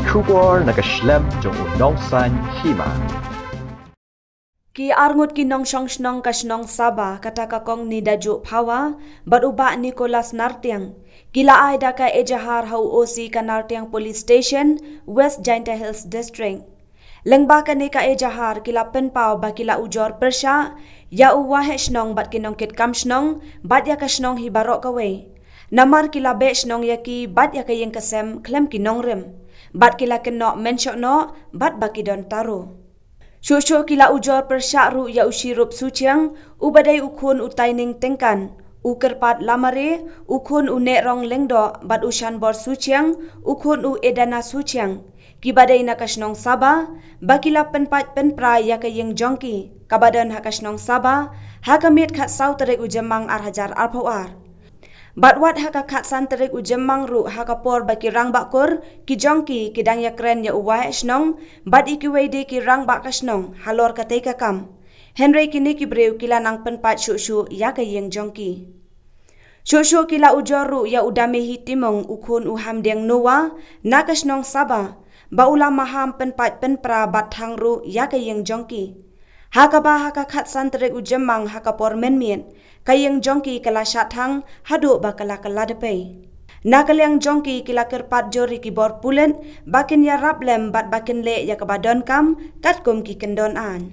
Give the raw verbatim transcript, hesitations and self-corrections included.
Khubor na ka shlem jong u nongsan hima. Ki arngut ki nongshong shnong ka shnong Saba, kata ka kong Nidajuk Phawa bad u bah Nicholas Nartiang, ki la ai da ka ejahar ha u O C ka Nartiang Police Station, West Jaintia Hills District. Lyngba kane ka ejahar ki la pynpaw ba ki la ujor pyrshah ïa u waheh shnong bad ki nongkitkam shnong bad ïa ka shnong hi baroh kawei. Namar ki la beh shnong ïa ki bad ïa ka ïing ka sem khlem ki nongrim, bad ki la kynnoh mynshohnoh bad ba ki don taro. Shuh shuh ki la ujor pyrshah ruh ïa u Shirup Suchiang, u ba dei u khun u Taining Tyngkan, u Kyrpad Lamare, u khun u Nehrong Lyngdoh, bad u Shanbor Suchiang, u khun u Edana Suchiang, ki ba dei na ka shnong Saba, ba ki la pynpait pynpra ïa ka ïing jong ki, ka ba don ha ka shnong Saba, ha ka miet khatsaw tarik u Jymmang ar hajar arphew ar. Bad wat ha ka khatsan tarik u Jymmang ruh, ha ka por ba ki rangbah kur ki jong ki ki dang ïakren ïa u waheh shnong bad ïa kiwei de ki rangbah ka shnong halor katei ka kam, hynrei kine ki briew ki la nang pynpait shuh shuh ïa ka ïing jong ki. Shuh shuh ki la ujor ruh ïa u Damehi Timung, u khun u Hamdiang Noah, na ka shnong Saba, ba u la maham pynpait pynpra bad thang ruh ïa ka ïing jong ki. Ha kaba ha ka khatsan tarik u Jymmang ha ka por mynmiet, ka ïing jong ki ka la shah thang haduh ba ka la kylla dpei. Na ka liang jong ki ki la kyrpad jur ïa ki bor pulit ba kin ïarap lem bad ba kin leh ïa kaba donkam katkum ki kyndon aiñ.